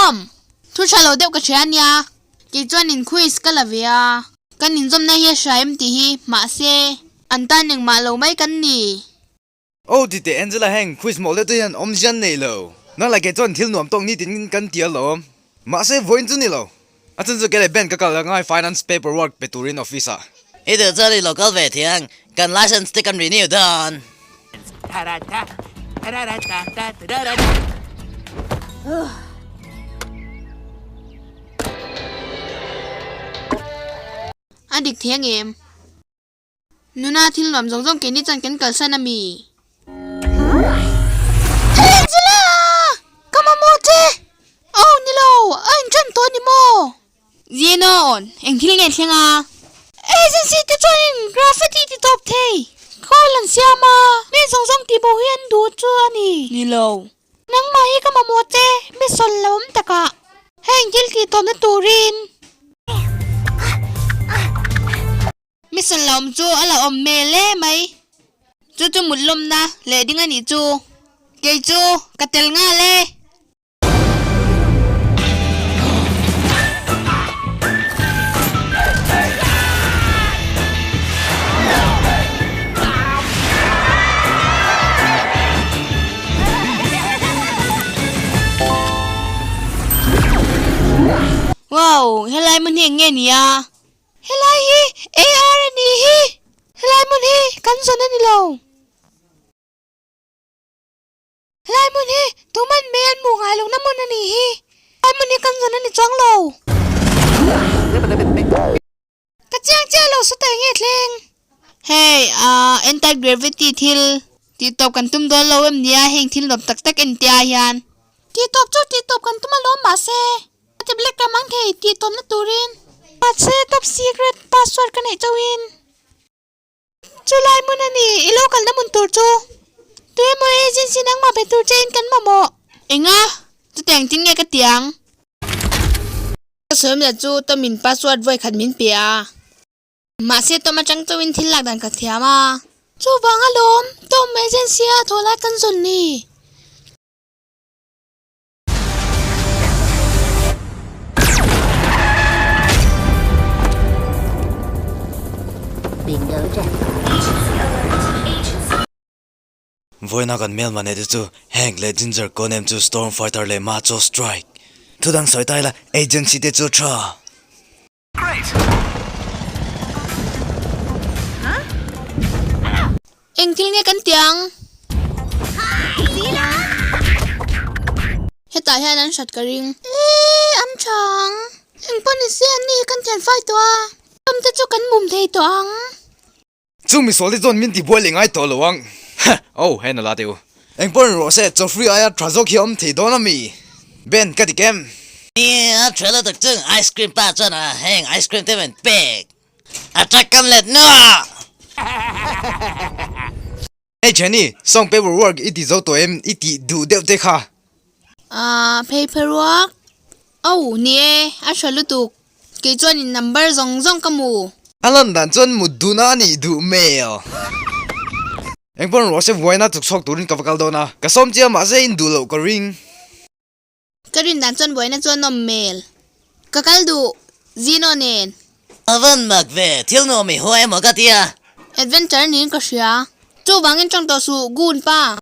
Tom! Thu tha lo deuh ka hria ania, kei chuan in quiz ka la ve a, kan inzawmna hi a hria em tih hi, mahse, an tan engmah lo mai kan ni. Oh ti teh Angela heng quiz mawlh deuh te hian awmzia an nei lo. Nang leh kei chuan thil nuam tawk nitin kan ti alawm. Mahse vawiin chu ni lo. A chhan chu kei leh bank ka kal a ngai finance paper work pe turin office ah. I duh chuan i lo kal ve thiang, kan license te kan renew dawn. A dik thei angem? Nuna thil nuam zawng zawng keini chuan kan kalsan a mi? Angela! Ka mamawh che! Oh ni lo, a inṭan tawh a ni maw? Zenon, eng thil nge thleng a? Agency te chuanin graffiti ti tawp thei call an siam a, mi zawng zawng tih bo hi an duh chu a ni. Ni lo. Nangmah hi ka mamawh che, mi sawn lo awm takah heng thil tih tawpna turin. Mi sawn lo awm chu a la awm hmel e mai. Chu chu mut lawmna leh ding a nih chu. Kei chu ka tel nghal e. Wow, helai hmun hi eng nge ni a? Helai hi AR a nih hi! Helai hmun hi kan zawn a ni lo. Helai hmun hi tuman mei an hmuh ngai lohna hmun a nih hi. Helai hmun hi kan zawn a ni chuang lo. Ka chiang chiah lo saw ta eng nge thleng? Hei, ah, anti-gravity thil tih tawp kan tum dawn lo em nia heng thil nuam tak tak entia hian. Tih tawp chu tih tawp kan tum alawm mahse. A ti black ram ang thei tih tawmna turin. Mahse top secret password ka neih chauhin. Chu lai hmun a ni, i lo kalna hmun tur chu. Tu emaw agency nangmah be tur che in kan mamawh. Enga? Chutiang engtin nge ka ti ang? Ka sawimla chu Tom in password vawi khat min pe a. Mahse Tom atang chauhin thil lak dan ka thiam a. Chuvang alawm, Tom agency a thaw lai kan zawn ni. Vawiina kan hmelma neih te chu Hank leh Ginger Conem chu Storm Fighter leh Macho Strike. Thudang sawi ta ila agency te chu tha. Eng thil nge kan tih ang? Hetah hian an hrat ka ring. Eee an tha ang. Eng pawh ni se an ni hi kan thian fai tawh a. Ram te chu kan mum thei tawh ang. Chung misual te chuan min tibuai leh ngai tawh lo ang. Hah! Oh, hei nala teh u. Engpawh in rawh se, chawfri aia tha zawk hi a awm thei dawn a mi? Ben, ka dik em? Nia, a tha lutuk chung ice cream pa chuan a heng ice cream te min pek. A trak kam let nuah! Hey Jenny, song paper work i ti zo tawh em? I tih duh deuh te kha. Ahh, paper work? Oh, ni e, a tha lutuk. Kei chuan in number zawng zawng ka mu. A lan dan chuan mut duhna a nih duh mail. Engpawh rawh se vuaina chuk chhuak turin ka va kal dawn a, ka sawm chiah mahse in duh loh ka ring. Ka rin dan chuan buaina chuan nawm mail. Ka kal duh, Zino nen. A van mak ve, thil nuam i huai emaw ka tia. Adventure niin ka hria. Chuvangin tawng tawh suh, Gun pa.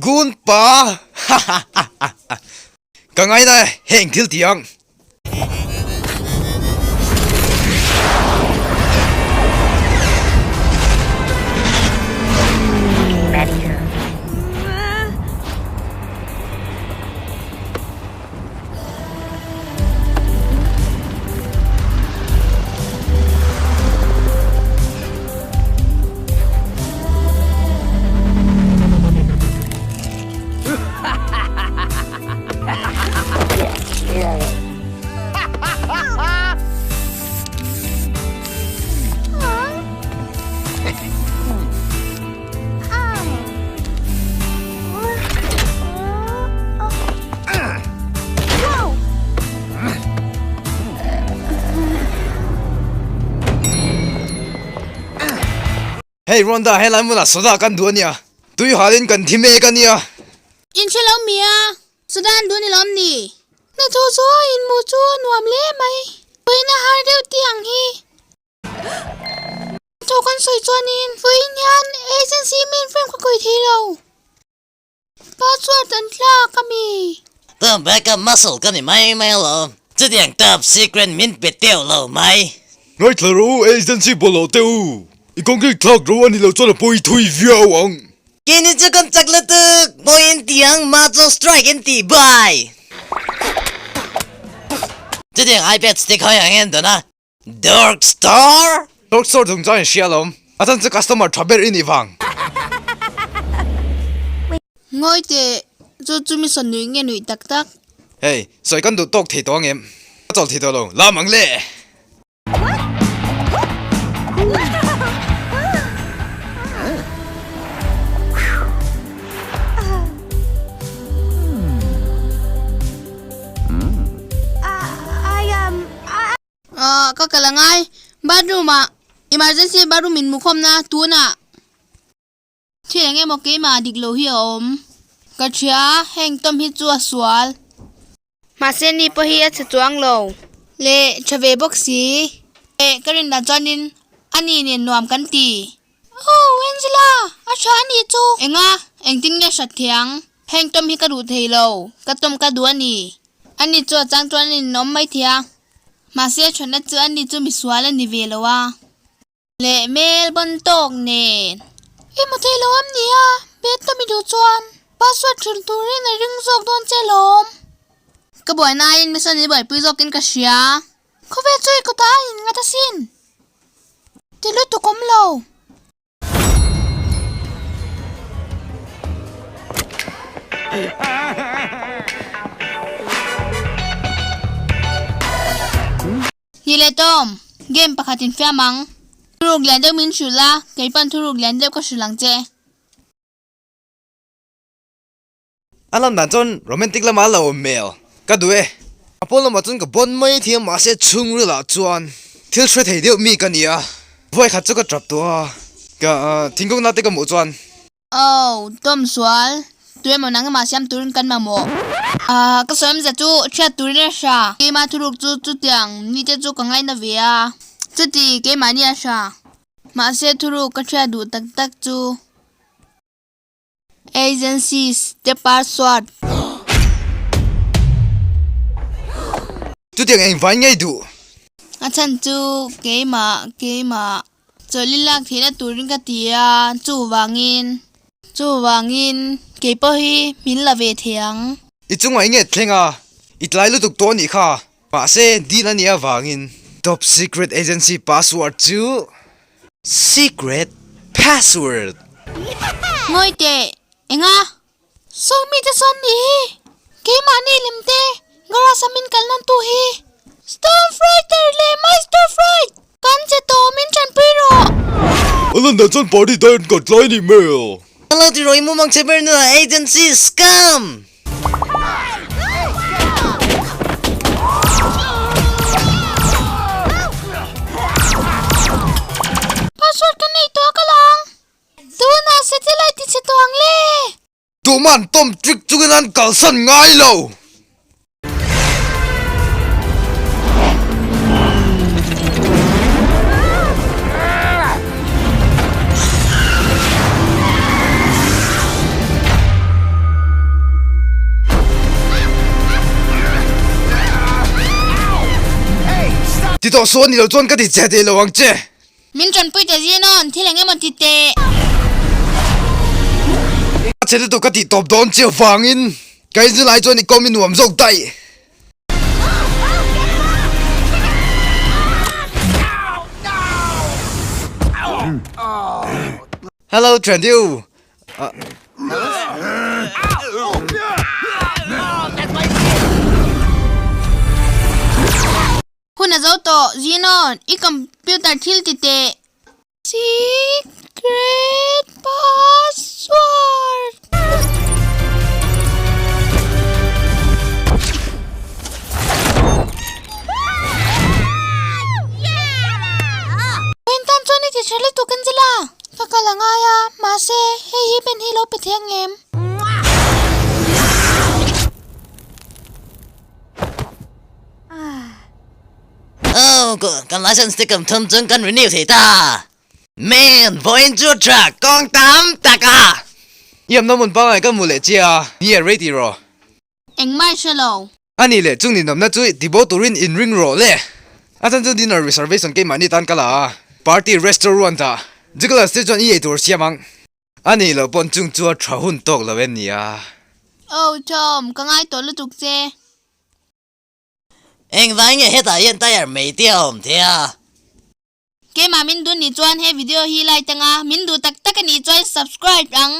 Gun pa! Ka ngaina e, heng thil ti ang. Hei Rhonda, helai hmunah soda kan duh a nia. Tui halin kan thi mek a nia. In hre lo mi a, soda an duh ni lawm ni? Hnathawh chu a inhmuh chu a nuam hle mai. Vawiin a har deuh tih ang hi. Hnathawh kan sawi chuanin vawiin hian agency mainframe ka khawih thei lo. Password an thlak a mi? Tom backup muscle ka ni mai mai alawm. Chutiang top secret min pe teuh lo mai. Ngaithla rawh u agency bawlhhlawh teh u. I concrete thlak ro a ni lo chuan a pawi thui viau ang. Keini chu kan chak lutuk, vawiin tiang macho strike in tih bai. Chutiang iPad stick hawi ang en dawn a, Dark Star? Dark Star chung chuan in hria alawm, a chan chu customer tha ber i nih vang. Ngawi teh, chu chu mi sawn nuih nge nuih tak tak? Hei, sawi kan duh tawk thei tawh ang em? Ka chawl thei tawh lo, lam ang le! Ahh ka kal angai bathroom ah emergency bathroom in mukhawm na tunah thil eng emaw keimah dik lo hi a awm ka hria heng tawm hi chu a sual. Mahse ni pawh hi a chhe chuang lo. Leh tha ve bawk si. Leh ka rin dan chuanin ani nen nuam kan ti. Oh Angela a tha a nih chu. Enga engtin nge hrat thei ang. Heng tawm hi ka duh thei lo. Ka tawm ka duh a ni. Ani chu a chang chuan a ninawm mai thei a. Mahse thatna chu ani chu misual a ni ve lo a. Leh hmel bawn tawk nen. I hmu thei lo am nia, bed ka mi duh chuan password hrilh turin a ring zawk dawn che lawm. Ka buaina aiin mi sawn i buaipui zawkin ka hria. Khawvel chu i kutah a inngat asin. Ti lutuk awm lo. Ni leh Tom, game pakhat in fiam ang. Thuruk lian deuh min hrilh a, kei pawn thuruk lian deuh ka hrilh ang che. A lan dan chuan romantic lamah a lo awm hmel. Ka duh e. A pawn lamah chuan ka bawn mai thiam mahse chhungril ah chuan thil hre thei deuh mi ka ni a. Vawi khat chu ka tap tawh a, ka thingkung na te ka hmuh chuan. Aw, Tom sual, tuemaw nang emaw siam turin kan mamawh. Ah, ka sawi awmzia chu hriat turin a hra. Keimah thuruk chu chutiang ni te chu ka ngaina ve a, chuti keimahni a hra. Mahse thuruk ka hriat duh tak tak chu agencies te password. Chutiang engvai ngei duh? A chhan chu keimah, keimah. Chawlh i lak theihna turin ka ti a, chuvangin, chuvangin kei pawh hi min la ve thei ang. I chungah i nget thleng a, i tlai lutuk tawh anih kha. Mahse, deal a nih avangin. Top secret agency password chu secret password. Ngawi teh, enga? Saw mite chuan nih hi, keimahni lem te garage a min kal nan tu hi Storm Frighter leh Maestro Fright kan che tawh min tanpui rawh. A lan dan chuan party diet ka tlai nih hmel. Hello ti rawh i mumang che ber nu agency scam. Password ka nei tawh ka lang. Tunah satellite ti chhe tawh ang le! Tuman Tom trick chungin an kalsan ngai lo! Ti tawh suh a ni lo chuan ka ti che thei lo ang che! Min tanpui ta zin awn, thil eng emaw ti teh. A che lutuk ka tih tawp dawn che vangin ka inzir lai chuan i kawm i nuam zawk daih. Hello Trendiu. Hun a zo tawh, Zinon, i computer thil ti teh. Secret password. Vawiin tan chuan i ti tha lutuk Angela. Ka kal a ngai a, mahse hei hi pen hi lo pe thei ang em? Kan license te kum thum chung kan renew thei ta. Man, vawiin chu truck kawng tam tak a! I amna hmun pangngai ka hmu leh che a, ni a rei tih rawh. Engmah i hre lo. A nih leh chung ninawmna chu tibo turin inring rawh le. A chan chu dinner reservation keimahni tan ka la a, party restaurant ah Douglas te chuan i ei tur siam ang. A nih loh pawn chung chu a tha hun tawk lo em nia. Oh Tom, ka ngai tawh lutuk che. Engvai nge hetah hian tyre mai te a awm thei a? Keimah min dun nih chuan he video hi like tanga min duh tak tak a nih chuan subscribe ang.